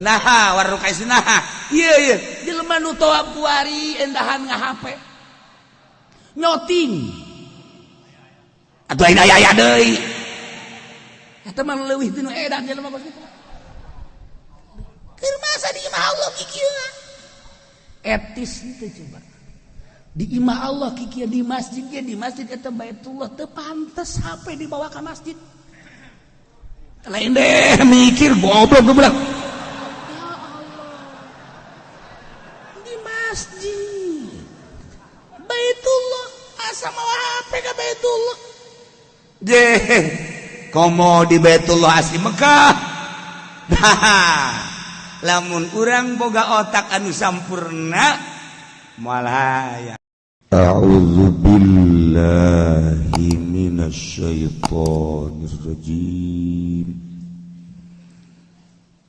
Nah warrukai nah ieu ieu jelema nu tawaf kuari endahan nga-HP nyoting atuh aing aya aya deui eta mah leuwih tinu edan jelema kos kitu. Keur masa di imah Allah kikieu etis teu coba di imah Allah kikieu di masjid ge di masjid eta Baitullah teu pantes HP dibawa ka masjid. Lain deh mikir goblok goblok. Ya Allah. Di masjid Baitullah asa mawa HP ka Baitullah. Deh komo di Baitullah asli Mekah. Nah, lamun urang boga otak anu sampurna moal haya. A'udzu billahi minasyaitonir rajim.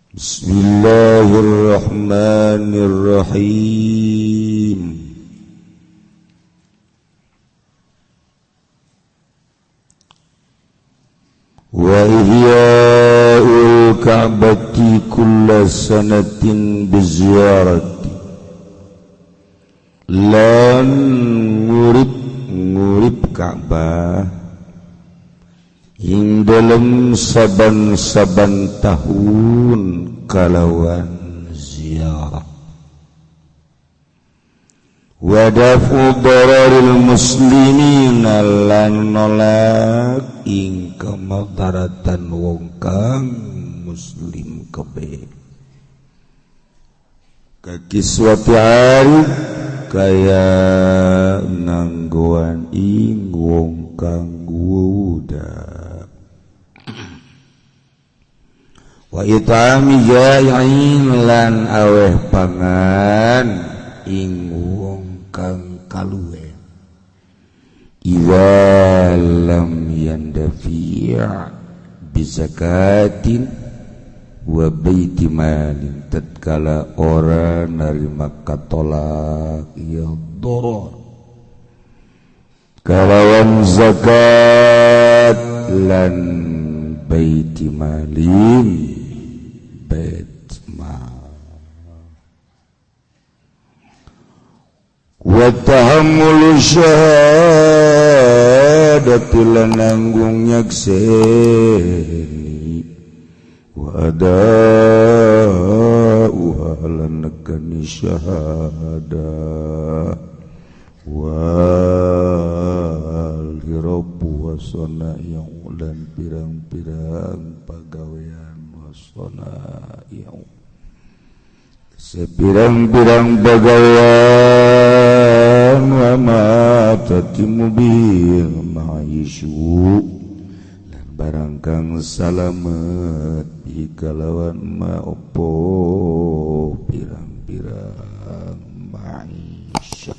Bismillahirrahmanirrahim. Wa ihya'ul ka'bati kulla sanatin biziyarati lan ngurip Ka'bah ing dalem saban-saban tahun kalawan ziarah wa dafu dararil muslimin lan nolak ing kemadaratan wong kang muslim kabeh kakiswati ari kaya nganggoan ing wong kang wuda wa itami ja'in lan aweh pangan ing wong kang kaluwe idza lam yandafi' bizakatin wa baiti malin tatkala ora narima katolak ya doror kalawan zakat lan baiti malin bait mal wa tahammulu syahadati lan nanggung nyakseni wa ada'uha lan nekani syahada wal hirabu wasana'i'u lan pirang-pirang pagawean wasana'i'u sepirang-pirang pagawean wa ma tatimu bil ma'isyu lan barang kang salamet kalawan ma opo pirang-pirang maisha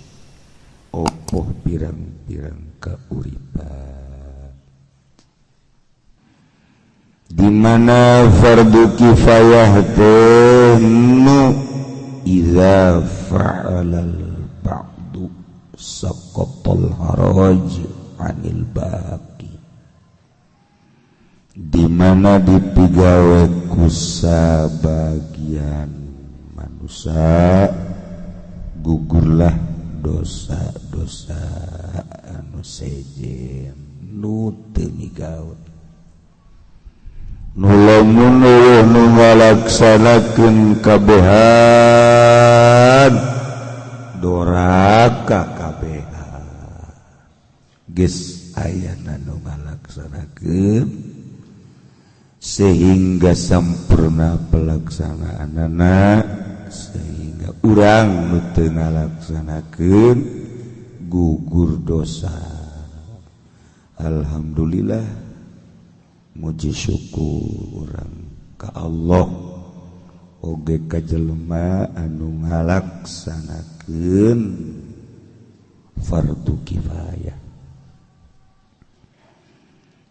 opo pirang-pirang kauripan di mana fardu kifayah teh nu idza fa'alal ba'du saqatal haraj 'anil baqi di mana dipigawe ku sabagian manusia gugurlah dosa-dosa anu sejen nu teu migawe nu lamun eueuh nu ngalaksanakeun kabehan doraka kabehan geus ayana nu ngalaksanakeun sehingga sempurna pelaksanaanana sehingga urang nu teu ngalaksanakeun gugur dosa. Alhamdulillah muji syukur urang ka Allah oge ka jelema anu ngalaksanakeun fardu kifayah.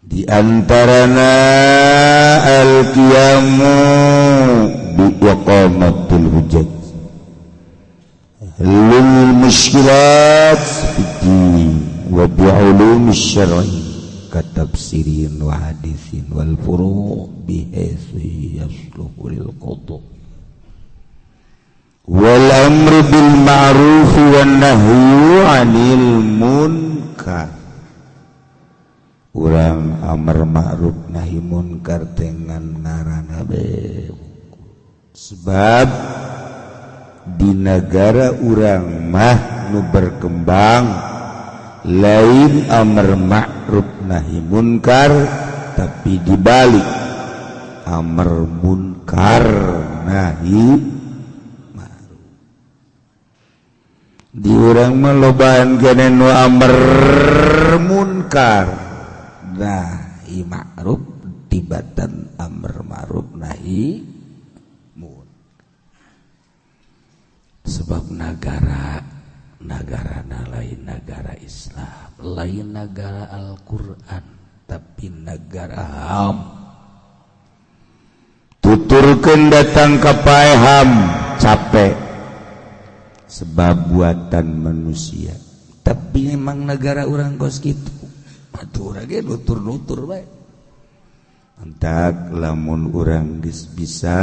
Di antarana al-qiyamu bi iqamatil hujjat lil mushkilat fid wa bi ulum syar'i katafsirin wa haditsin wal furu' bi haitsu yasluhu lil qada. Wal amru bil ma'ruf wan nahyu 'anil munkar. Urang amar ma'ruf nahi munkar dengan ngaranna be. Sebab di negara urang mah nu berkembang lain amar ma'ruf nahi munkar, tapi dibalik amar munkar nahi ma'ruf. Di urang mah lobaan kene nu amar munkar nahi ma'ruf, tibatan amar ma'ruf nahi munkar. Sebab negara lain negara Islam, lain negara Al-Quran, tapi negara HAM. Tuturkeun datang ka paeham capek sebab buatan manusia. Tapi memang negara urang kos kitu. Atuh urang ge nutur-nutur bae. Entak lamun urang geus bisa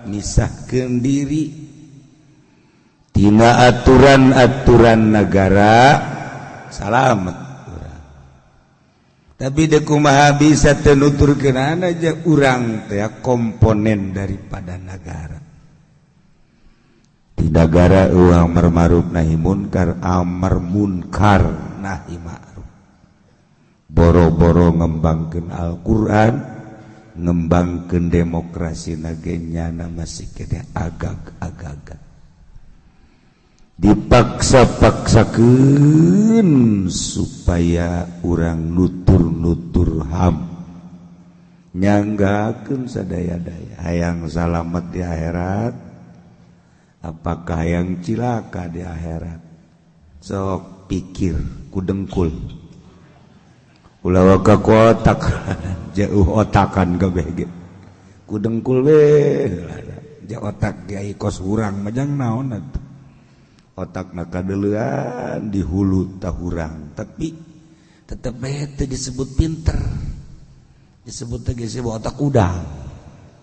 misahkeun diri tina aturan-aturan negara, salamet urang. Tapi deuk kumaha bisa teu nuturkeun aja urang teh komponen daripada negara. Di negara urang amar ma'ruf nahi munkar, amar munkar nahi ma'ruf. Boro-boro ngembangkeun Al-Qur'an, ngembangkeun demokrasi nagenya masih kene agag-agagan. Dipaksa-paksakeun supaya urang nutur-nutur HAM, nyanggakeun sadaya-daya. Hayang salamet di akhirat, apakah hayang cilaka di akhirat? Sok pikir ku dengkul, ulah waka ku otak, jauh otakan kabeh ge ku dengkul we ja otak kiai kos urang majang naon atuh. Otak nakadeuleuan di hulu tahurang, tapi tetep bae teu disebut pinter, disebut teh geus otak udang.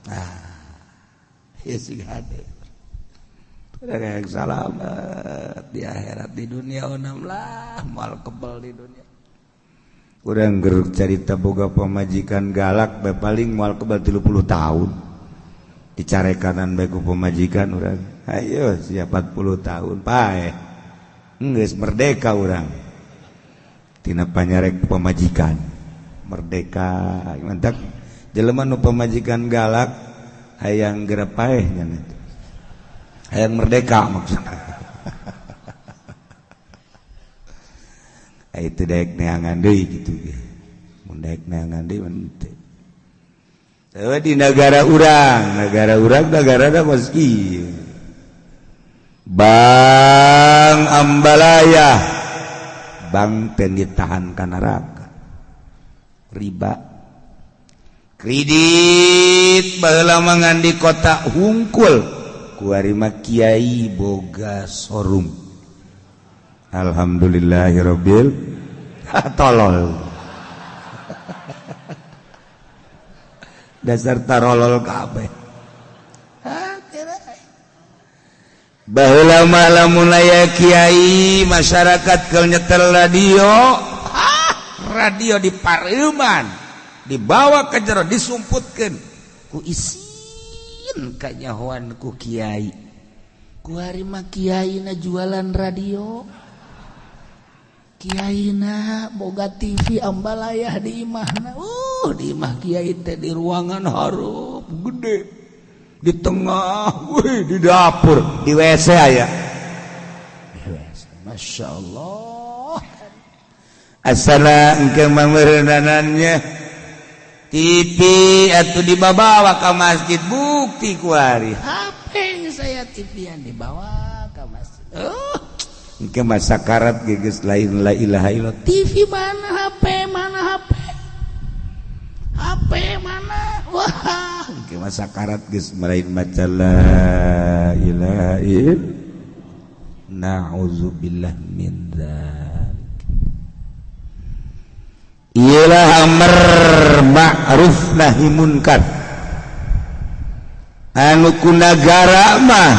Nah, ieu sih hade. Yang salamet di akhirat, di dunia onam lah moal kebel di dunia. Urang geruk carita boga pamajikan galak bae paling moal kebel 30 tahun. Dicarekanan bae ku pamajikan urang. Ayo siap 40 tahun pae. Geus merdeka urang. Tina panyarek pamajikan. Merdeka. Mantak jelema nu pamajikan galak hayang geura paeh nya eta. Hayang merdeka maksudna. Itu daek neangan deui kitu ge. Mun daek neangan deui mun teu. Di negara urang, negara kos kieu. Bang Ambalaya, bang teh ditahan ka neraka. Riba. Kredit baheula mah ngan di kota hungkul. Kuari mah kiai boga showroom. Alhamdulillahirabbil tolol. Dasar tarolol kabeh. Baheula mah lamun aya kiai masyarakat keur nyetel radio, radio di pareuman dibawa ke jero disumputkeun ku isin kanyahoan ku kiai. Kuari mah kiaina jualan radio, kiaina boga TV ambalayah di imahna. Di imah kiai teh di ruangan hareup gede, di tengah, wih, di dapur, di WC aya. Di WC, Masya Allah. Asala engke mameureunannya TV atuh dibawa ka masjid, bukti kuari. HP saya TV-an dibawa ka masjid. Engke masa karat geus lain la ilaha illallah. TV mana, HP mana, HP. HP mana? Wah, engke masa karat geus lain maca la ilaha illallah. Na'udzubillah min dzalik. Ialah amar ma'ruf nahi munkar. Anu ku nagara mah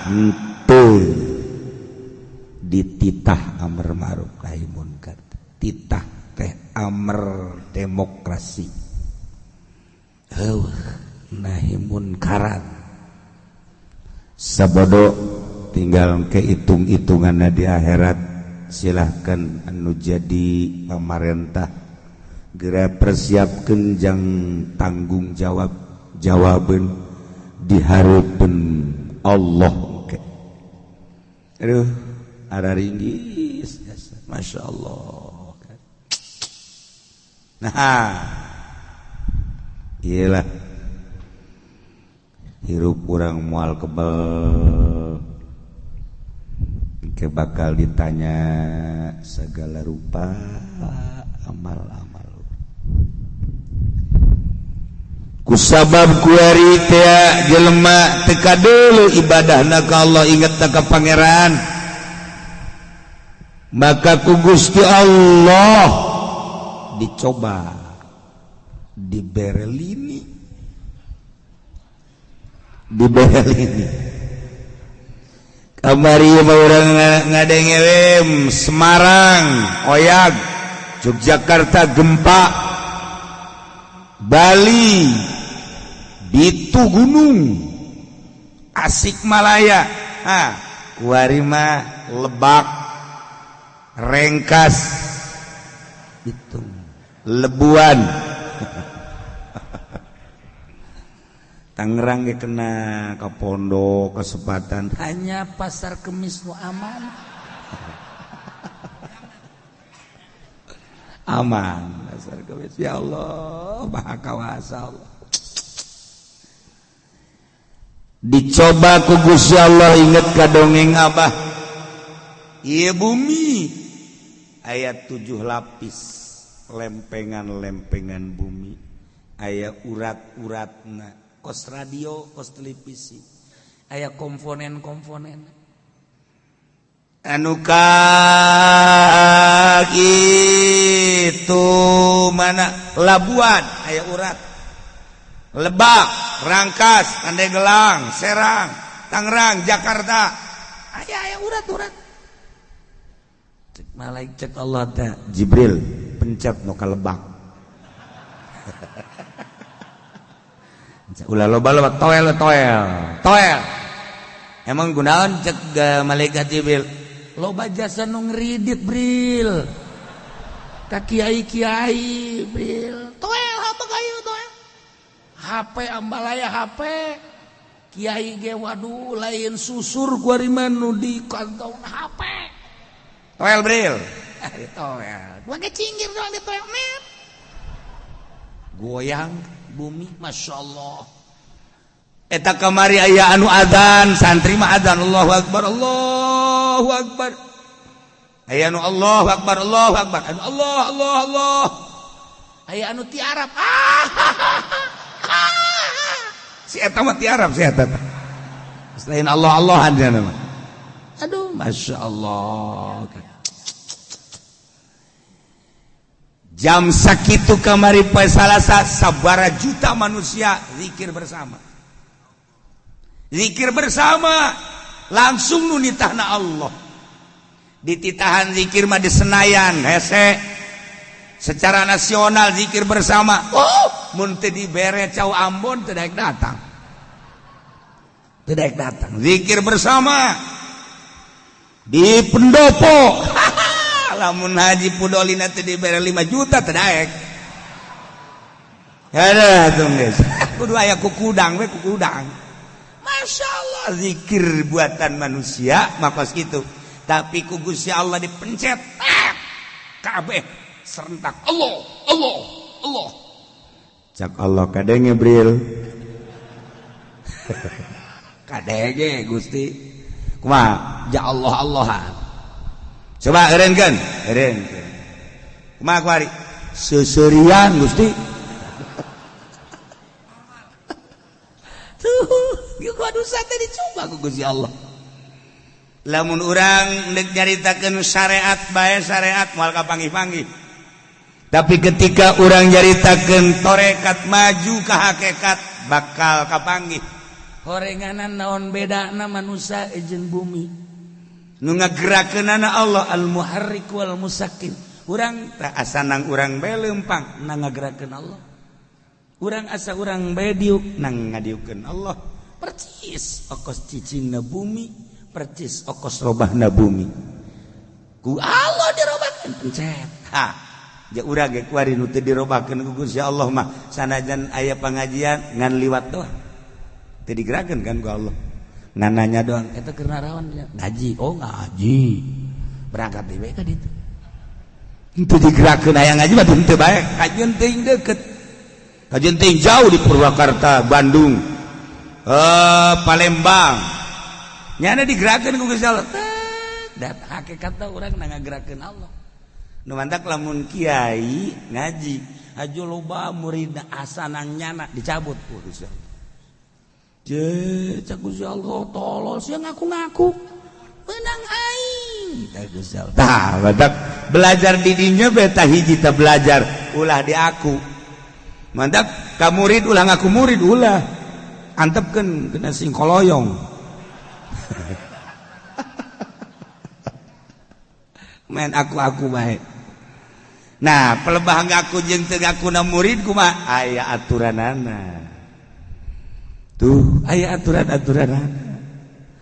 Henteu dititah amar ma'ruf nahi munkar, titah teh amar demokrasi, heuh nahi munkaran. Sabodo tinggal kehitung-hitunganna di akhirat. Silahkan anu jadi pamarentah geura persiapkeun jang tanggung jawab, jawaban di hareupeun Allah. Oke. Aduh, ara ringgis jasa. Masya Allah. Nah, iyalah hirup urang moal kebel ke bakal ditanya segala rupa amal-amal. Kusabab kuari teh jelema teka dulu ibadahna ka Allah, inget ka pangeran, maka ku Gusti Allah dicoba diberelini, diberelini. Kamari urang ngadenge Semarang oyag, Yogyakarta gempa, Bali Bitu Gunung, Tasikmalaya, ha kuari mah Lebak, Rengkas, Bitung, Lebuan, Tangerang ge kena ke pondok kesempatan hanya pasar Kemis nu aman. Aman pasar Kemis, ya Allah maha kawasa Allah. Dicoba ku Gusti Allah, inget ka dongeng Abah. Ieu bumi aya 7 lapis lempengan-lempengan bumi, aya urat-uratna, kos radio, kos televisi, aya komponen-komponen anu ka itu mana Labuan aya urat, Lebak, Rangkas, Pandeglang, Serang, Tangerang, Jakarta, aya aya urat-urat. Cek malaikat, cek Allah teh Jibril pencet nu ka Lebak. Ulah loba-loba toel toel toel. Emang gunaon cek malaikat Jibril? Loba jasa nu ngridit Bril. Ka kiai-kiai Bril. Toel apa kayu toel. HP ambalaya HP. Kiai ge waduh lain susur kuari mah nu di kantong HP. Toel Bril. Toel. Gua ge cinggir doang di toel net. Goyang bumi, Masya Allah. Eta kamari aya anu adzan, santri mah adzan Allahu Akbar, Allahu Akbar. Aya anu Allahu Akbar, Allahu Akbar. Anu Allah, Allah, Allah. Aya anu ti Arab. Si eta mah ti Arab si eta. Selain Allah Allahan dia mah. Aduh, Masya Allah. Jam sakitu kamari poe Salasa sabara juta manusia zikir bersama. Zikir bersama langsung nu nitahna Allah. Dititahan zikir mah di Senayan hese. Secara nasional zikir bersama. Oh, mun teu dibere cau Ambon teu daek datang. Teu daek datang. Zikir bersama di pendopo. Lamun haji pudolina teu dibere 5 juta teu daek. Ada tuh guys. Kudu aya kukudang we kukudang. Masya Allah zikir buatan manusia makos kitu. Tapi ku Gusti Allah dipencet. Kabeh serentak Allah Allah Allah. Cak Allah kadenge Bril. Kadenge Gusti. Kumaha? Ja Allah Allahan. Coba eureunkeun, eureunkeun. Kumaha kuari? Seuseurian Gusti. Tuh, gua dosa teh dicoba ku Gusti Allah. Lamun urang deuk nyaritakeun syariat bae syariat moal kapanggih-panggih. Tapi ketika urang nyaritakeun tarekat maju ka hakikat bakal kapanggih. Horenganan naon bedana manusia jeung bumi. Nu ngagerakeunana Allah al-muharrik wal musakkin. Urang tah asa nang urang bae leumpang nang ngagerakeun Allah. Urang asa urang bae diuk nang ngadiukeun Allah. Percis okos cicingna bumi, percis okos robahna bumi. Ku Allah dirobakeun pencet. Ha, ja urang ge kuari nu teu dirobakeun ku Gusti Allah mah sanajan aya pangajian ngan liwat doang. Teu digerakeun kan ku Allah. Ngan nanya doang, eta keur naraon ngaji. Oh ngaji. Berangkat deui ka ditu. Henteu digerakeun aya ngaji mah henteu bae. Kajeun teuing deukeut. Kajeun teuing jauh di Purwakarta, Bandung. Palembang. Nyana digerakeun ku Gusti Allah. Dat hakikatna urang na ngagerakeun Allah. Nu mantak lamun kiai ngaji, aju loba muridna asa nang nyana dicabut ku Gusti Allah. Cek Gusti Allah tolol sia ngaku-ngaku menang aing tah Gusti Allah. Tah badak belajar di dinya beta hiji teh belajar ulah di aku. Mantap ka murid ulah ngaku murid ulah. Antepkeun kena sing koloyong. Main aku-aku bae. Nah, pelebah ngaku jeung teu ngakuna murid kumaha aya aturanana. Tuh, aya aturan-aturan.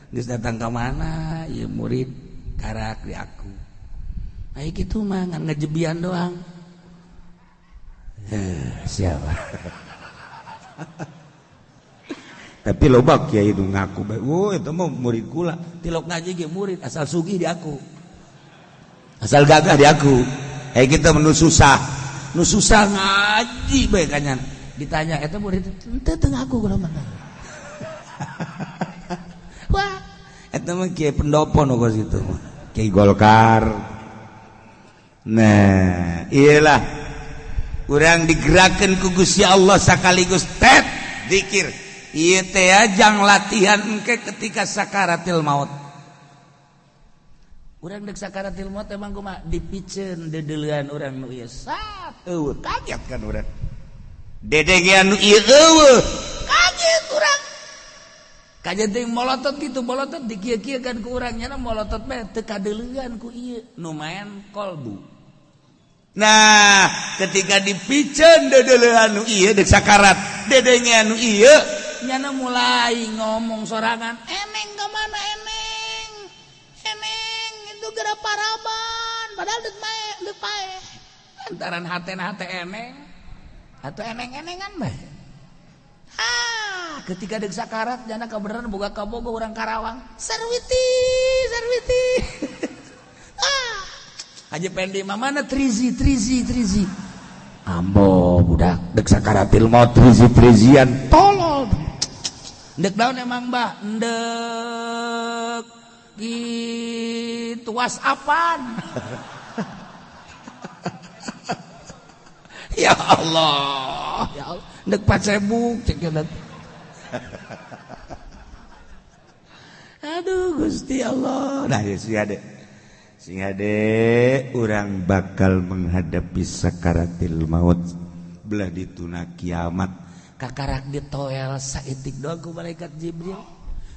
Geus datang ka mana ieu murid karak di aku. Aya kitu mah ngan ngejebian doang. Siapa? Tapi loba kiai nu ngaku bae, "Woi, eta mah murid kula." Tilok ngaji ge murid asal sugih di aku. Asal gagah di aku. Eh kita menu susah. Nu susah ngaji bae kanyan. Ditanya eta murid henteu teu ngaku kula mah. Wah, eta mah kiai pendopo nu kos kitu mah. Kiai Golkar. Nah, iyalah. Urang digerakkeun ku Gusti Allah sakaligus tet zikir. Ieu teh jang latihan engke ketika sakaratil maut. Urang dek sakaratil maut emang kumaha dipiceun deudeulean urang nu ieu sat eueuh kaget kan urang. Dedengean nu ieu eueuh kaget urang. Kaget teh molotot kitu molotot dikieu-kieu kan ku urang nya molotot mah teu kadeuleuan ku ieu nu maen kolbu. Nah, ketika dipiceun deudeulean nu ieu dek sakarat, dedengean nu ieu nyana mulai ngomong sorangan, eneng ke mana eneng? Eneng itu geura paraban, padahal deuk mae, deuk pae. Lantaran hate-hate eneng atau eneng-enengan bae. Ah, ketika deuk sakarat jana kabeneran boga kabogo urang Karawang. Sarwiti, sarwiti. Ah, Haji Pendi mah mana trizi, trizi, trizi. Ambo budak dek sakaratil maut trizi trizian tolol. Ndek daun emang bah ndek gitu whatsappan. Ya Allah, ya Allah, ndek pacebuk cek. Aduh Gusti Allah. Nah ya sing ade. Sing ade urang bakal menghadapi sakaratil maut belah dituna kiamat. Kakarak ditoel saeutik doang ku malaikat Jibril.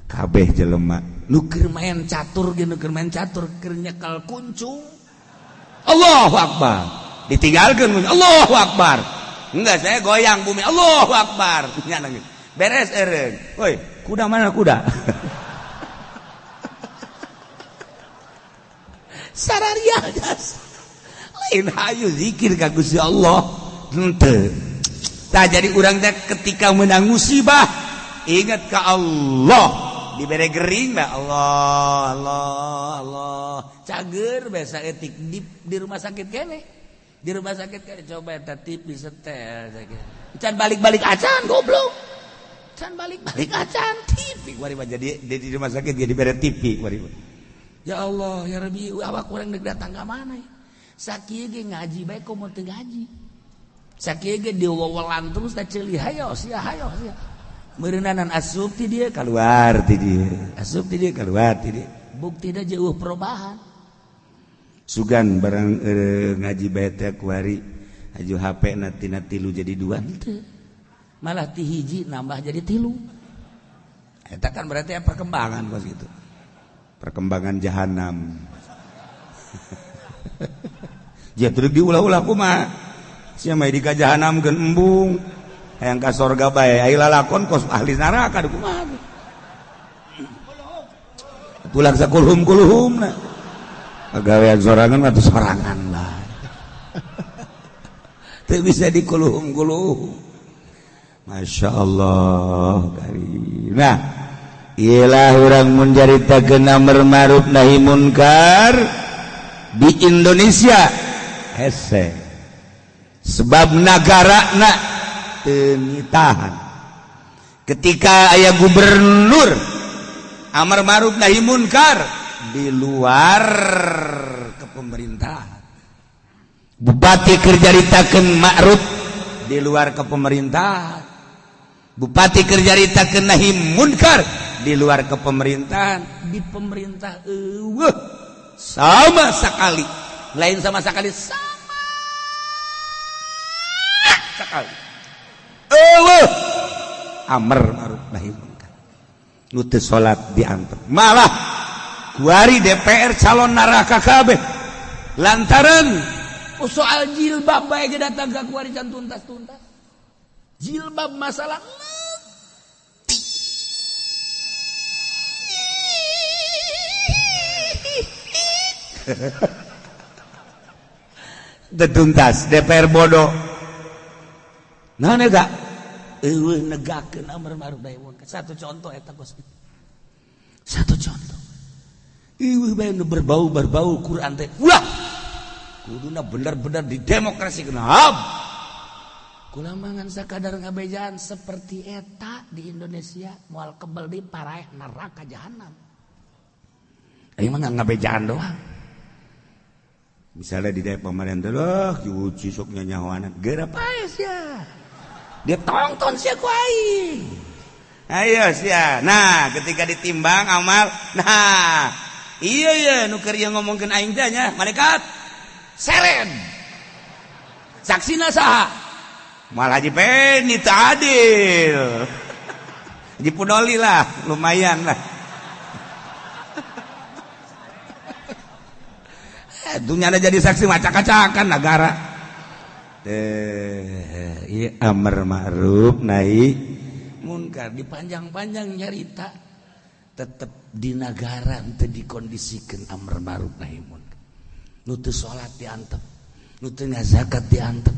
Kabeh jelema nu keur main catur ge nu keur main catur keur nyekel kuncung. Allahu Akbar. Ditinggalkeun Allahu Akbar. Enggak saya goyang bumi Allahu Akbar. Nya beres eureun. Woi, kuda mana kuda? Sararia jas. Lain hayu zikir ka Gusti Allah. Henteu. Tah jadi urang teh ketika menang musibah ingat ka Allah, dibere gering bae Allah Allah Allah. Cager bae saeutik di rumah sakit kene. Di rumah sakit kene coba eta TV setel sakit. Can balik-balik acan goblok. Can balik-balik acan TV kuari mah jadi di rumah sakit ge dibere TV kuari mah. Ya Allah, ya Rabbi, awak urang deuk datang ka mana ya? Sakieu ge ngaji bae komo teu ngaji. Sakieu ge diwewelan terus da ceuli hayo sia hayo sia. Meureunanan asup ti dieu kaluar ti dieu. Asup ti dieu kaluar ti dieu. Buktina jeuh perubahan. Sugan barang ngaji bae teh kuari aju HP na tina 3 jadi 2 henteu. Malah ti hiji nambah jadi 3. Eta kan berarti ya perkembangan kos gitu. Perkembangan jahanam. Dia terus diulah-ulah kumaha. Sia mah di ka jahanam geun embung. Hayang ka sorga bae, ai lalakon kos ahli neraka kumaha. Tulang sakulhum-kulhum na. Pagawean sorangan mah sorangan lah. Teu bisa dikuluhum-kuluhum. Masya Allah karim. Nah, iyalah urang mun caritakeun amar ma'ruf nahi munkar di Indonesia hese. Sebab nagarana teu nitahan. Ketika aya gubernur amar ma'ruf nahi munkar di luar kepemerintahan. Bupati keur caritakeun ma'ruf di luar kepemerintahan. Bupati keur caritakeun nahi munkar di luar kepemerintahan, di pemerintah eueuh sama sekali. Lain sama sekali, sama sekali. Eueuh amar ma'ruf nahi munkar. Nu teu salat diantep. Malah kuari DPR calon neraka kabeh lantaran soal jilbab bae ge datang ka kuari can tuntas-tuntas. Jilbab masalah tuntas DPR bodoh. Nah negak eueuh negakeun amar ma'ruf nahi munkar. Satu contoh eta kos kitu. Satu contoh. Eueuh bae nu berbau-berbau Quran teh. Wah. Kuduna bener-bener di demokrasi kenapa? Kulamangan sakadar ngabejaan seperti eta di Indonesia moal kebel di paraeh neraka jahanam. Aing mah ngabejaan doang. Misalnya di daerah pemerintah loh, diuji sok nyanyahoanan. Geura pae sia. Dia tonton sia ku aing. Ayo sia. Nah, ketika ditimbang amal, nah, iya iya nu keur ieu ngomongkeun aing teh nya, malaikat. Seren. Saksina saha? Moal Haji Peni teu adil. Haji Pudoli lah, lumayan lah. Dunia ada jadi saksi macak-macakan negara. Teh, ieu amar ma'ruf nahi munkar dipanjang-panjang nyarita tetep di negara teu dikondisikeun amar ma'ruf nahi munkar. Nu teu salat diantep, nu teu ngazakat diantep.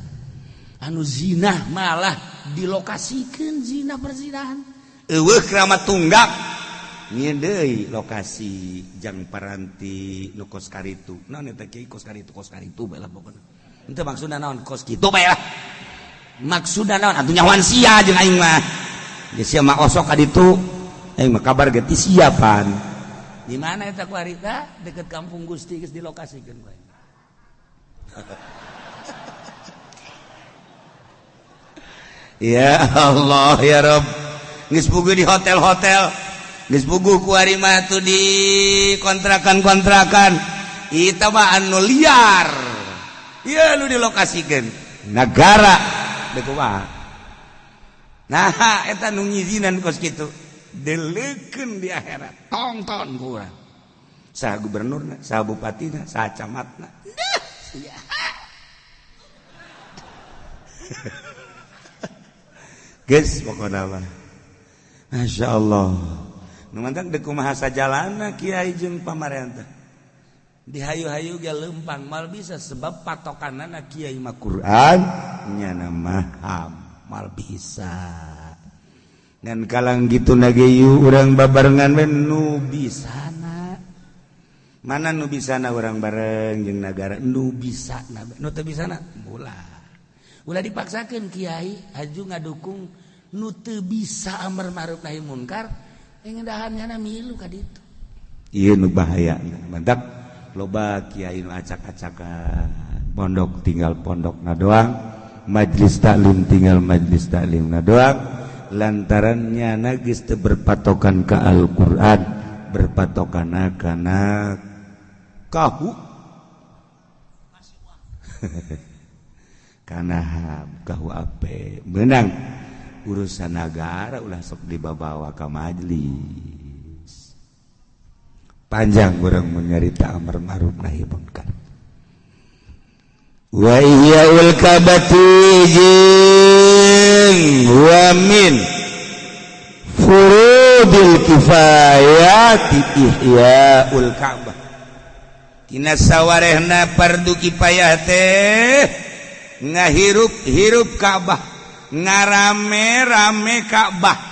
Anu zina malah dilokasikeun zina perzinahan. Eueuh keramat tunggak. Nyeun deui lokasi jang paranti nu kos karitu. Naon eta kiai kos karitu bae lah pokona. Henteu maksudna naon kos kitu bae lah. Maksudna naon atuh nyahoan sia jeung aing mah. Geus sia mah osok ka ditu. Aing mah kabar ge ti siapan. Di mana eta ku harita? Deket Kampung Gusti geus dilokasikeun ku aing. Ya Allah ya Rabb. Geus puguh di hotel-hotel. Geus puguh ku ari mah tuh di kontrakan-kontrakan. Eta mah anu liar. Ieu nu dilokasikeun nagara deuk kumaha. Nah, eta nu ngizinan kos kitu. Deleukeun di akhirat. Tongton ku urang. Saha gubernurna, saha bupatina, saha camatna. Nah, sia. Geus pokona mah. Masya Allah. Nu mantap deuk kumaha sajalana kiai jeung pamarentah. Dihayu-hayu ge leumpang mal bisa sebab patokanana kiai mah Quran nyana mah ham mal bisa. Ngan kalang gitu nage yu urang babarengan we nu bisana. Mana nu bisana urang bareng jeung nagara nu bisana nu teu bisana ulah. Ulah dipaksakeun kiai haju ngadukung nu teu bisa amar ma'ruf nahi munkar ngedahan nyana milu ka ditu. Ieu nu bahaya. Mantap loba kiai nu acak-acakan. Pondok tinggal pondokna doang, majlis taklim tinggal majlis taklimna doang. Lantaran nyana geus teu berpatokan ka Al-Qur'an, berpatokanna kana kahu. Kana kahu ape menang. Urusan negara ulah sok dibawa ka majelis. Panjang urang mun nyarita amar ma'ruf nahi munkar. Wa ihyaul kabati jeung wa min furudil kifayati ihyaul Ka'bah. Tina sawarehna fardu kifayah teh ngahirup-hirup Ka'bah, ngarame-rame Ka'bah.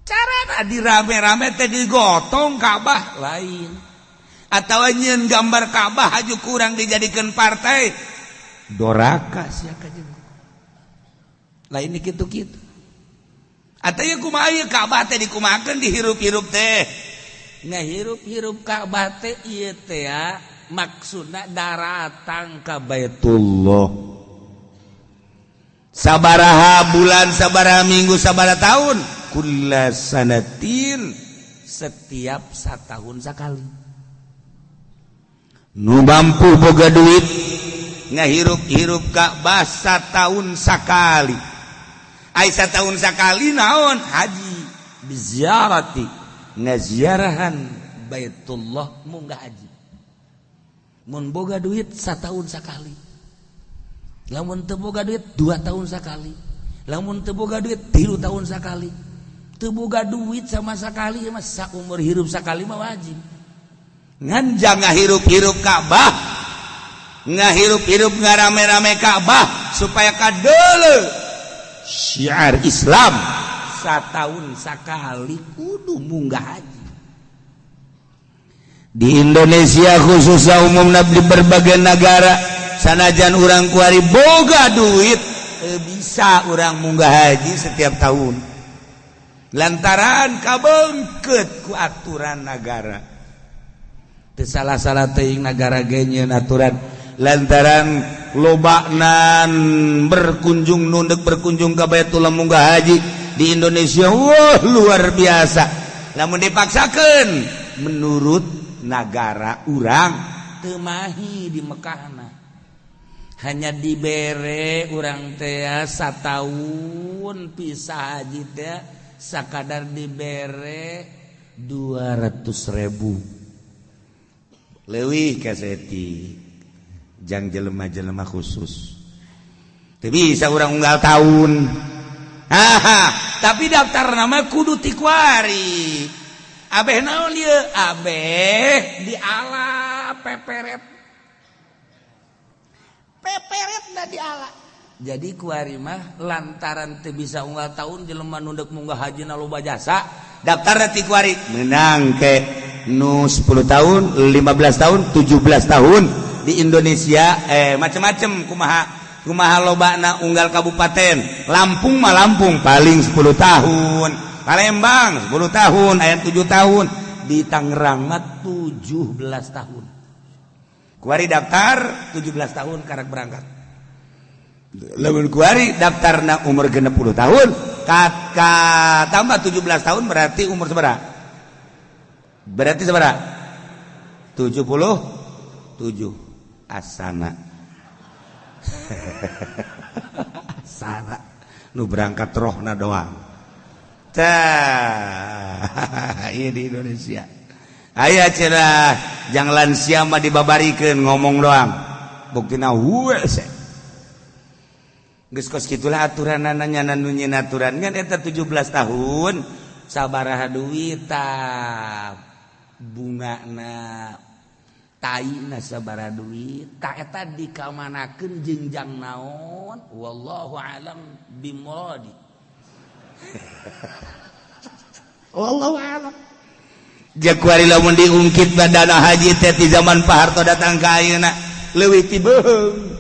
Cara dirame-rame teh digotong Ka'bah lain, atau nyieun gambar Ka'bah aju kurang dijadikan partai doraka sia kajeun lain kitu-kitu. Atau ya kumaha ieu Ka'bah teh dikumahakeun dihirup-hirup teh, ngahirup-hirup Ka'bah teh ieu teh ya maksudna daratang ka Baitullah sabaraha bulan, sabaraha minggu, sabaraha tahun, kulla sanatin, setiap satahun sakali. Nu mampu boga duit ngahirup-hirup Ka'bah satahun sakali. Ai satahun sakali naon? Haji, biziarati, ngaziarahan Baitullah, munggah haji. Mun boga duit satahun sakali. Lamun teu boga duit 2 tahun sakali. Lamun teu boga duit 3 tahun sakali. Teu boga duit sama sekali mah saumur hirup sakali mah wajib. Ngan jangan hirup-hirup Ka'bah, ngahirup-hirup, ngarame-rame Ka'bah supaya kadele syiar Islam, satahun sakali kudu munggah haji. Di Indonesia khususnya, umumnya di berbagai negara, sanajan urang kuari boga duit bisa urang munggah haji setiap tahun lantaran kabengket ku aturan negara. Salah-salah teuing negara ge nyieun aturan lantaran lobanan berkunjung, nunduk berkunjung ke Baitullah, munggah haji di Indonesia, wah, luar biasa. Namun dipaksakan menurut negara urang teu mahi di Mekahna, hanya dibere urang teh satahun pisah haji teh sakadar dibere 200.000 leuwih kaseti jang jelema-jelema khusus. Teu bisa urang unggal tahun. Haha, tapi daftar nama kudu ti kuari. Abeh naon ieu? Abeh di ala peperet peperet da di ala. Jadi kuari mah lantaran teu bisa unggal tahun, jelema nu dek munggah haji na loba jasa, daftar ti kuari menang ke nu 10 tahun, 15 tahun, 17 tahun di Indonesia, macem-macem kumaha kumaha lobana unggal kabupaten. Lampung mah Lampung paling 10 tahun, Palembang 10 tahun, aya 7 tahun, di Tangerang mah 17 tahun. Kuari daftar 17 tahun karak berangkat. Lamun kuari daftarna umur 60 tahun, ka tambah 17 tahun berarti umur seberapa? Berarti seberapa? 77. Asana asana nu berangkat rohna doang. Tah, ieu di Indonesia aya cenah jang lansia mah dibabarikeun ngomong doang, buktina hese. Geus kos kitulah aturan nanya nu nyieun aturan kan eta 17 tahun sabaraha duit tah, bungana taina sabaraha duit tah, eta dikamanakeun jeung jang naon, wallahu alam bimuradi, wallahu alam. Jakuari lamun diungkit dana haji teh ti zaman Pak Harto datang ka ayeuna leuwih ti beuheung.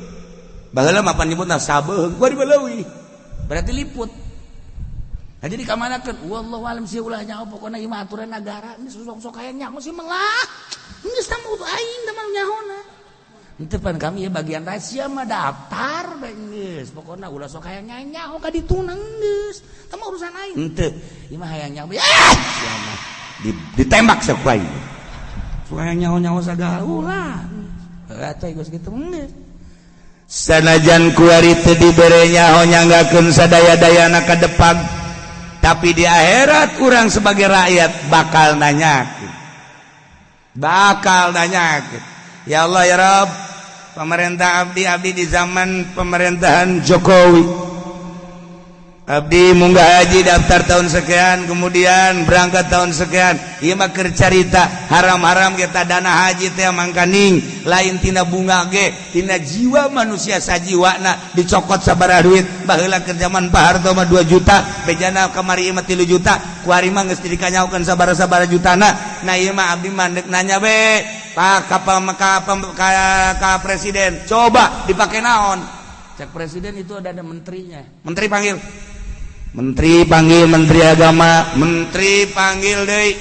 Baheula mah pan nyebutna sabeuheung, kuari mah leuwih. Berarti liput. Nah, jadi kamanakeun, wallahu alam sih, ulah nyaho, pokona ieu mah aturan negara. Ini sok-sok aya nyaho sih melah. Geus tah aing teh mah nyahona. Henteu pan kami ya bagian rahasia mah daftar bae geus. Pokona ulah sok hayang nyaho ka dituna geus. Tah mah urusan aing. Henteu. Ieu mah hayang nyaho. Ah, sia mah ditembak sok aing. Sok hayang nyaho-nyaho sagala ulah. Atuh geus kitu geus. Sanajan kuari teu dibere nyaho nyanggakeun sadaya-dayana ka depan, tapi di akhirat kurang sebagai rakyat bakal nanyakeun, bakal nanyakeun. Ya Allah, ya Rabb, pemerintah abdi, abdi di zaman pemerintahan Jokowi, abdi munggah haji daftar tahun sekian, kemudian berangkat tahun sekian. Ieu mah keur carita haram-haram kita dana haji teh mangkaning lain tina bunga ge, tina jiwa manusia sajiwana dicokot sabaraha duit. Baheula keur zaman Pak Harto mah 2 juta, bejana kamari mah 3 juta, kuari mah geus dikanyaokeun sabaraha-sabaraha jutana. Nah, ieu mah abdi mah deuk nanya be Pak ka presiden, coba dipake naon? Cek presiden itu ada menterinya. Menteri panggil, menteri panggil, menteri agama, menteri panggil deui,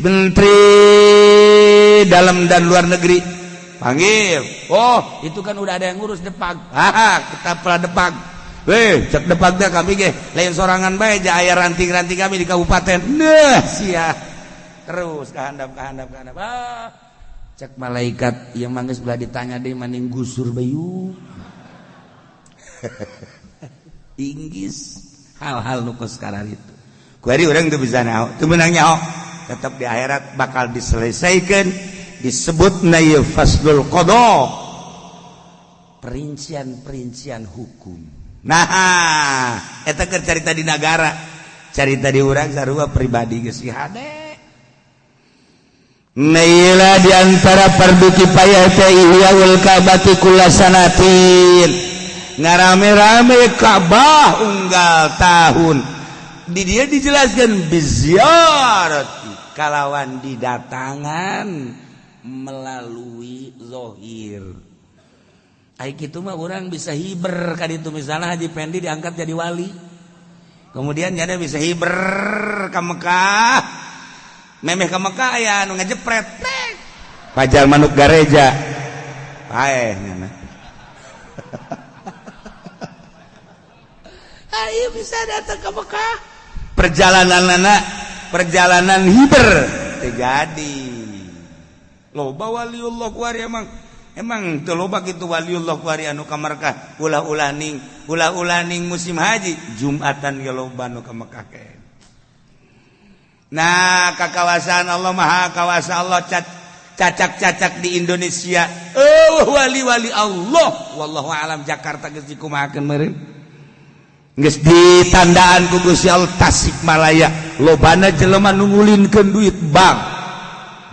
menteri dalam dan luar negeri panggil. Oh, itu kan udah ada yang ngurus Depag. Ah, kita pernah Depag. Weh, cek Depag teh kami ge lain sorangan bae, ja aya ranting-ranting kami di kabupaten. Nah, sia terus kahandap, kahandap, kahandap. Ah, cek malaikat yang mangges belah ditanya deui maning gusur bayu. Inggis hal-hal nu kos itu kuari urang teu bisa nyaho, teu meunang nyaho. Tetap di akhirat bakal diselesaikan, disebut na ieu faslul qada, perincian-perincian hukum. Nah, eta keur carita di nagara, carita di urang sarua pribadi geus hade. Naila di antara fardu kifayah teh ihyaul Ka'bati kulla sanatin, ngarame-rame Ka'bah unggal tahun. Di dia dijelaskan biziarati, kalawan didatangan melalui zohir. Ai kitu mah urang bisa hiber ka ditu, misalnya Haji Pendi diangkat jadi wali, kemudian nyana bisa hiber ka Mekah, memeh ka Mekah aya anu ngejepret pajar manuk gareja paeh nyana. Ayo bisa datang ke Mekah, perjalanan anak, perjalanan hiber terjadi. Loba waliullah kuari, emang emang teu loba kitu waliullah kuari anu ka Mekah ulah-ulah ning ulah-ulah ning musim haji Jumatan ge loba anu ka Mekah ke. Nah, kakawasaan Allah Maha Kawasa, Allah cacak-cacak di Indonesia. Oh, wali-wali Allah wallahu alam Jakarta geus dikumahakeun meureun, geus ditandaan ku Gusti Allah. Tasikmalaya lobana jelema nu ngulinkeun duit bank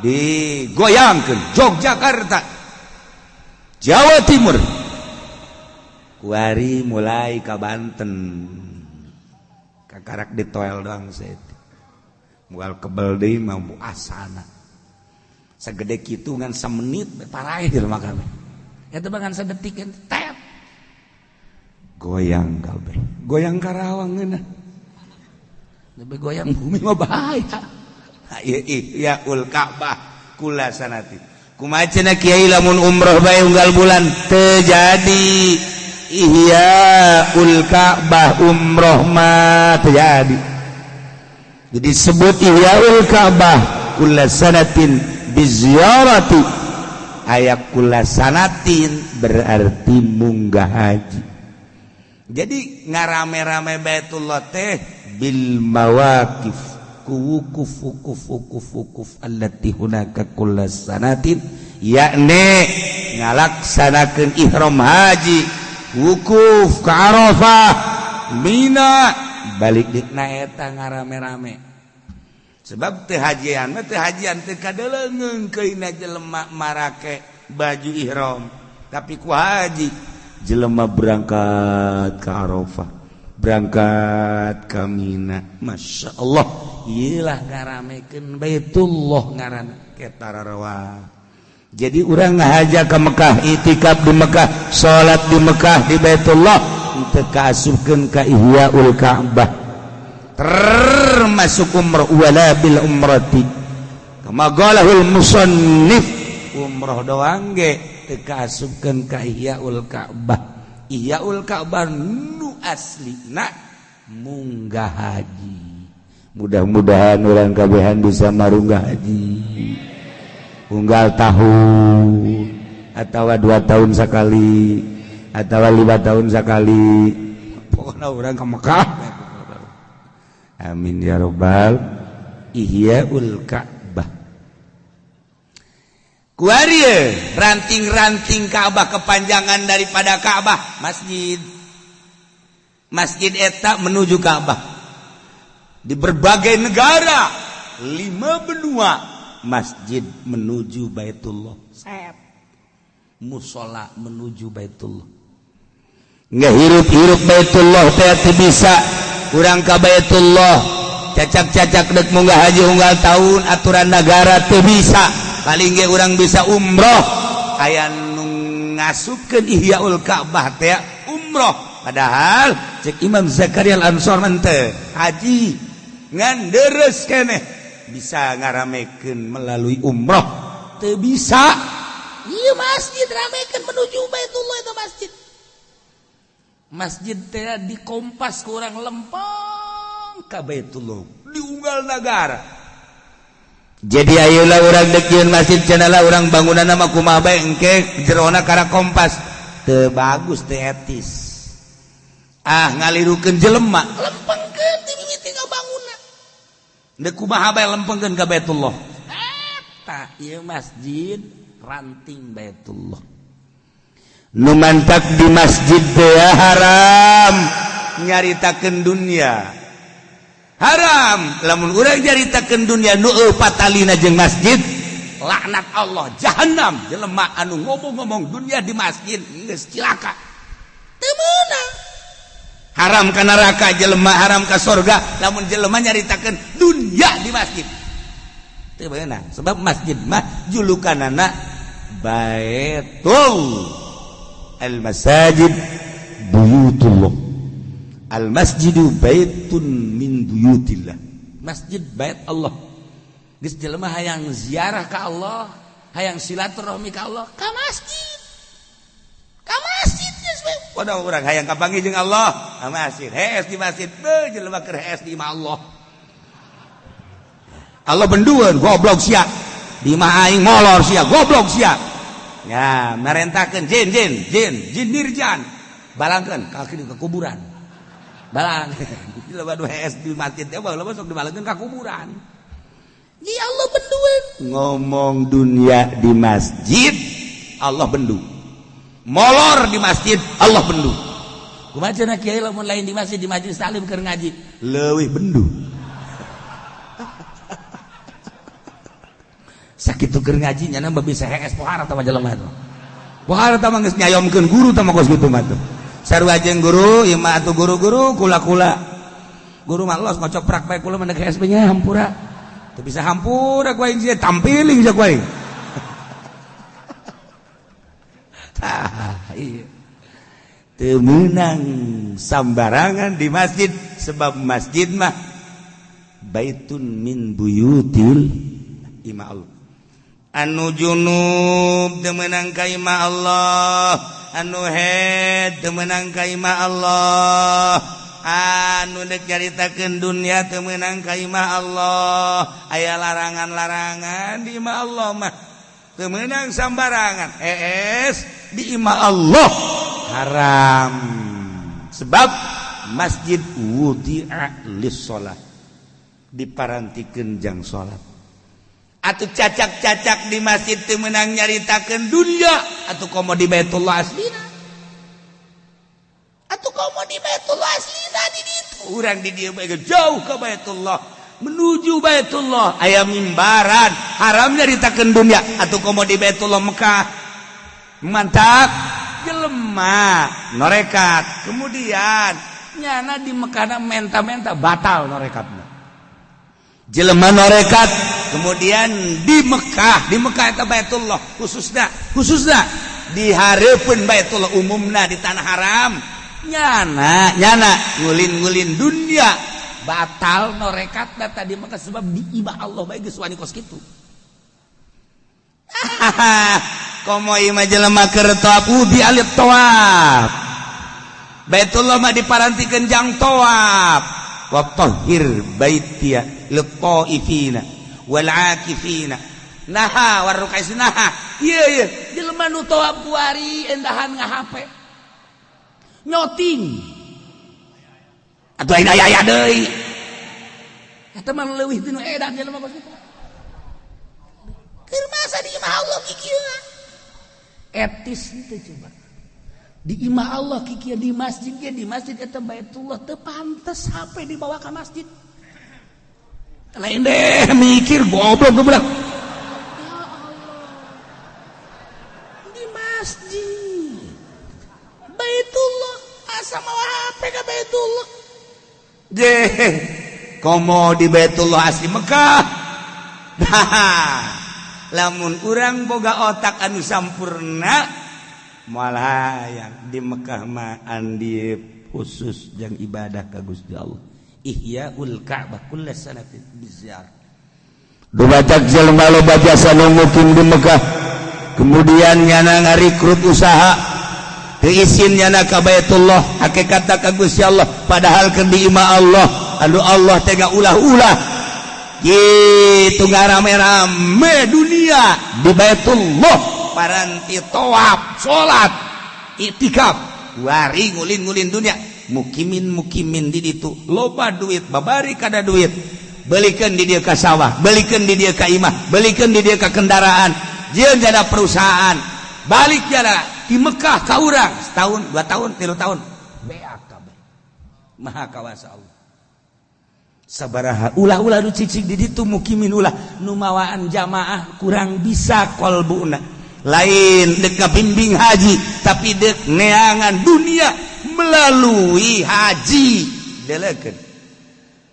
digoyangkeun. Yogyakarta, Jawa Timur, kuari mulai ka Banten kakarak ditoel doang saeutik moal kebel deui mah asana segede kitu ngan samenit paraeh jelema kabeh eta mah ngan sadetik tet goyang kabeh, goyang Karawang ngeunah lebih goyang bumi mah bahaya. Ieu ihyaul Ka'bah kula sanati. Kumaha cenah kiai lamun umroh bae unggal bulan teu jadi ihyaul Ka'bah, umroh mah teu jadi. Jadi sebut ihyaul Ka'bah kula sanatin biziyarati, aya kula sanatin berarti munggah haji. Jadi ngarame-rame Baitullah teh bil mawaqif, ku wukuf wukuf wukuf wukuf allati hunaka kulla sanatin, yakni ngalaksanakeun ihram haji, wukuf ke Arafah, Mina, balik dikna eta ngarame-rame. Sebab teu hajian mah teu hajian, teu kadeleungeung keuna jelema marake baju ihram, tapi ku haji jelema berangkat ke Arafah, berangkat ke Mina. Masya Allah, iyalah ngaramekeun Baitullah ngaranna ketararawa. Jadi urang ngahaja ke Mekah, itikaf di Mekah, salat di Mekah di Baitullah teu kaasupkeun ka ihyaul Ka'bah, termasuk umrah wala bil umrati kama qalahul musannif. Umrah doang ge teu kaasupkeun ka ihyaul Ka'bah. Ihyaul Ka'bah nu aslina munggah haji. Mudah-mudahan urang kabehan bisa marunggah haji unggal tahun atau 2 tahun sekali. atawa 5 tahun sakali. Pokona urang ka Mekah. Amin ya robbal. Ihyaul Ka'bah. Kuari ranting-ranting Ka'bah kepanjangan daripada Ka'bah masjid. Masjid eta menuju Ka'bah. Di berbagai negara, 5 benua masjid menuju Baitullah. Sep. Musola menuju Baitullah. Nggak hirup-hirup Baitullah teh bisa urang ka Baitullah. Cacak-cacak dek munggah haji unggal tahun aturan negara teu bisa. Paling ge urang bisa umroh. Aya nu ngasupkeun Ihyaul Ka'bah teh umroh. Padahal cek Imam Zakaria Al-Ansor mah teu haji ngan deres keneh bisa ngaramekeun melalui umroh. Teu bisa. Ieu masjid ramekeun menuju Baitullah itu masjid. Masjid teh dikompas ku urang lempeng ka Baitullah diunggal nagara. Jadi ayolah urang deukieun masjid cenah urang bangunanna mah kumaha bae engke jerona kana kompas. Teu bagus teu etis. Ah ngalirukeun jelema lempengkeun ti mimiti ngabangunna. Deuk kumaha bae lempengkeun ka Baitullah. Eta ieu masjid ranting Baitullah. Nu mantak di masjid teh haram nyaritakeun dunia. Haram lamun urang nyaritakeun dunia nu eupatalina jeung masjid, laknat Allah jahanam jelema anu ngomong-ngomong dunia di masjid geus cilaka. Teu meunang. Haram ka neraka jelema, haram ka sorga lamun jelema nyaritakeun dunia di masjid. Teu meunang sebab masjid mah julukanana Baitul al-masajid buyutullah. Al-masjidu baitun min buyutillah. Masjid bait Allah. Geus jelema hayang ziarah ka Allah, hayang silaturahmi ka Allah, ka masjid. Ka masjid geus we. Waduh urang hayang kapanggih jeung Allah, ka masjid. Hees di masjid, beuh jelema keur hees di imah Allah. Allah bendueun goblok sia. Di imah aing molor sia, goblok sia. Ya, merentakeun jin jin jin jin nirjan. Balangkeun ka ke kuburan. Balang. Jelema nu hees di masjid teh baheula sok dibalangkeun ka kuburan. Di Allah bendueun. Ngomong dunia di masjid, Allah bendu. Molor di masjid, Allah bendu. Kumaha cenah kiai lamun lain di masjid, di majelis taklim keur ngaji, leuwih bendu. Sakitu keur ngaji nya mah bisa hees pohara tah jelema teh. Pohara tah mah geus nyayomkeun guru tah mah kos kitu mah tuh. Sarua jeung guru, ieu mah atuh guru-guru kula-kula. Guru mah los ngocoprak bae kula mah deuk hees nya hampura. Teu bisa hampura ku aing sia tampiling sia ku aing. Tah ieu. Teu meunang sambarangan di masjid sebab masjid mah baitun min buyutil ima Allah. Anu junub teu meunang ka imah Allah, anu haid teu meunang ka imah Allah, anu deuk nyaritakeun dunia teu meunang ka imah Allah. Aya larangan-larangan di imah Allah mah teu meunang sambarangan. Hees di imah Allah haram sebab masjid wudi'a lis-shalah, diparantikeun jang salat. Atuh cacak-cacak di masjid teu meunang nyaritakeun dunia, atuh komo di Baitullah aslina. Atuh komo di Baitullah aslina di ditu. Urang di dieu bae jauh ka Baitullah, menuju Baitullah aya mimbaran, haram nyaritakeun dunia, atuh komo di Baitullah Mekah. Mantap jelema norekat, kemudian nyana di Mekahna menta-menta batal norekatna. Jelema norekat kemudian di Mekah eta Baitullah khususna di hareupeun Baitullah umumna di tanah haram nyana ngulin-ngulin dunia batal norekatna tadi maka sebab di imah Allah bae geus wani kos kitu. Komo ieu mah jelema keur tawaf di alif tawaf. Baitullah mah diparantikeun jang tawaf. Wa tahhir baitiya lit-taifina wal akifina naha warukais naha. Ieu ieu jelema nu tawaf kuari endahan ngahape. Nyoting. Atuh aing aya aya deui. Eta mah leuwih tinu edan jelema kos kitu. Keur masa di imah Allah kikieu. Etis teu coba. Di imah Allah kikieu, di masjid ge, di masjid eta Baitullah teu pantes HP dibawa ka masjid. Lain deh mikir goblok goblok. Ya Allah. Di masjid Baitullah asa mawa HP ka Baitullah. Deh, komo di Baitullah asli Mekah. Nah, lamun urang boga otak anu sampurna moal hayang di Mekah mah andi khusus jang ibadah ka Gusti Allah. Ihyaul Ka'bah kulla sanatin biziarah. Dumatak jelema loba jasa nu mukim di Mekah, kemudian nyana ngarikrut usaha teu isin nyana ka Baitullah, hakikatna ka Gusti Allah, padahal keur di imah Allah anu Allah teh ulah-ulah gitu ngarame-rame dunia di Baitullah, paranti tawaf, salat, itikaf, wari ngulin-ngulin dunia, mukimin mukimin di ditu loba duit, babari kada duit, belikan di dia ka sawah, belikan di dia ka imah, belikan di dia ka kendaraan, jieun jana perusahaan, balik jana di Mekah ka urang setahun, 2 tahun, 3 tahun, beak kabeh. Maha kawasa Allah. Sabaraha ulah-ulah nu cicing di ditu mukimin, ulah nu mawaan jamaah kurang bisa kolbuna, lain dek bimbing haji tapi dek neangan dunia melalui haji. Delekeun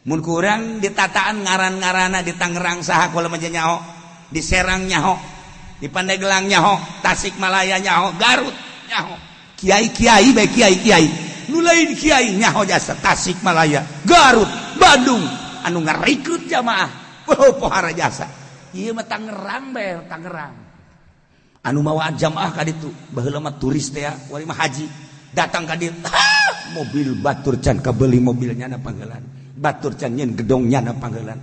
mun kurang ditataan ngaran-ngarana di Tangerang saha kula mah nyaho, di Serang nyaho, di Pandeglang nyaho, Tasikmalaya nyaho, Garut nyaho, kiai-kiai bae, kiai-kiai nu lain kiai nyaho jasa Tasikmalaya, Garut, Bandung anu ngarekrut jamaah. Oh, pohara jasa ieu mah. Tangerang bae, Tangerang anu mawaan jamaah ka ditu baheula mah turis teh ya, wali mah haji datang ka dieu, mobil batur can kabeli, mobilnya na panggelan batur can nyeun gedong nyana panggelan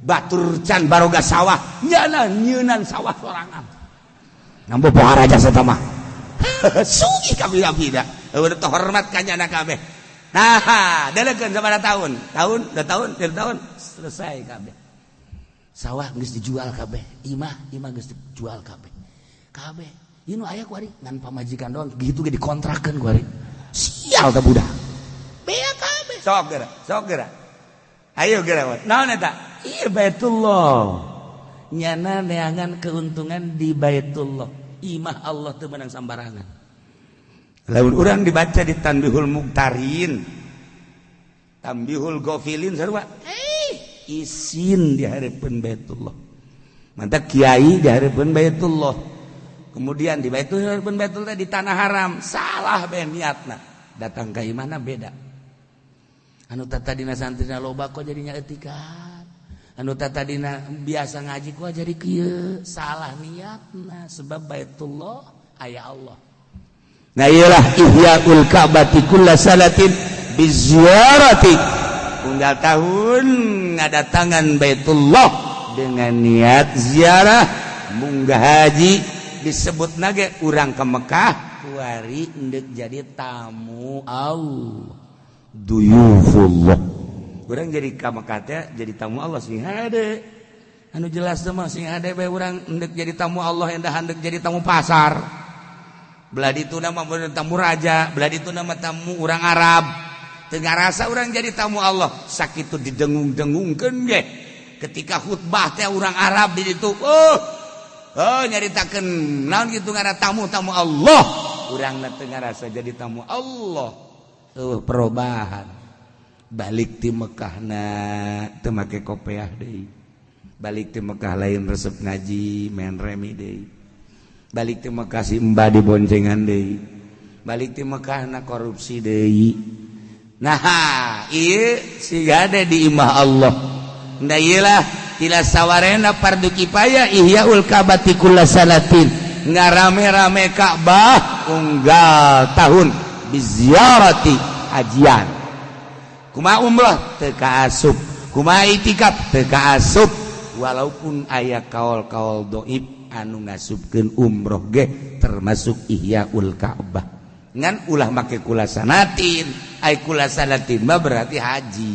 batur can baroga sawah nyana nyeunan sawah sorangan, nambo pohara jasa mah. Sugih kabeh, udah hormat ka nyana kabeh. Nah, delekeun sabaraha tahun, tahun, 2 tahun, 3 tahun, selesai kabeh. Sawah geus dijual kabeh, imah imah geus dijual kabeh kabeh. Ieu nu aya kuari ngan pamajikan doang gitu ge dikontrakeun kuari. Sial teh budak. Bea kabeh. Sok geura, sok geura, ayo geura. Naon eta? Ieu Baitullah. Nyana neangan keuntungan di Baitullah. Imah Allah teu meunang sambarangan. Lamun urang dibaca di Tanbihul Muktarin, Tanbihul Ghafilin sarua isin di hareupeun Baitullah. Mantap kiai di hareupeun Baitullah, kemudian di Baitullah, Baitullah di tanah haram, salah be niatna datang ke imahna beda. Anu tadina santrina loba kok jadinya etikan, anu tadina biasa ngaji kok jadi kieu, salah niatna, sebab Baitullah aya Allah. Nah, iyalah ihyaul Ka'bati kulla salatin biziarati. Unggal tahun ngadatangan Baitullah dengan niat ziarah, munggah haji disebut nage urang ke Mekah kuari endek jadi tamu Allah, duyufullah. Urang jadi ka Mekah teh jadi tamu Allah. Sing hade anu jelas mah, sing hade bae urang endek jadi tamu Allah, endah endek jadi tamu pasar. Belah itu nama tamu raja, belah itu nama tamu orang Arab. Teu ngarasa urang jadi tamu Allah. Sakitu didengung-dengungkeun ge ketika khutbah teh orang Arab di ditu, oh oh, nyaritakeun naon gitu ngaran tamu-tamu Allah. Urang teu ngarasa jadi tamu Allah. Oh, perubahan balik ti Mekah na teu make kopeah deui. Balik ti Mekah lain resep ngaji, main remi deui. Balik ti Mekah si mbah diboncengan deui. Balik ti Mekah na korupsi deui. Nah, ieu siga di imah Allah. Nah, iyalah tidak sawarena fardu kifayah ihyaul Ka'bati kulla sanatin, ngarame-rame Ka'bah unggal tahun, biziarati, hajian. Kumaha umrah teu kaasup, kumaha itikaf teu kaasup, walaupun aya kaol-kaol doib anu ngasupkeun umroh ge termasuk ihyaul Ka'bah. Ngan ulah make kulla sanatin. Ai kulla sanatin mah berarti haji.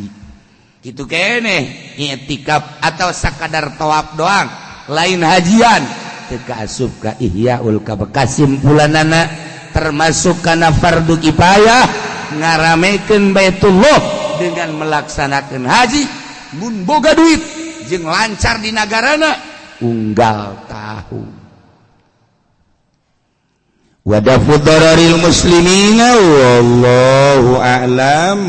Gitu kene i'tikaf atau sakadar tawaf doang, lain hajian, teu kaasup ka Ihyaul Ka'bah. Kasimpulanana, termasuk kana fardu kifayah ngaramekeun Baitullah dengan melaksanakan haji, mun boga duit jeung lancar di nagarana unggal tahun. Wa daf'u dararil muslimina, wallahu a'lam.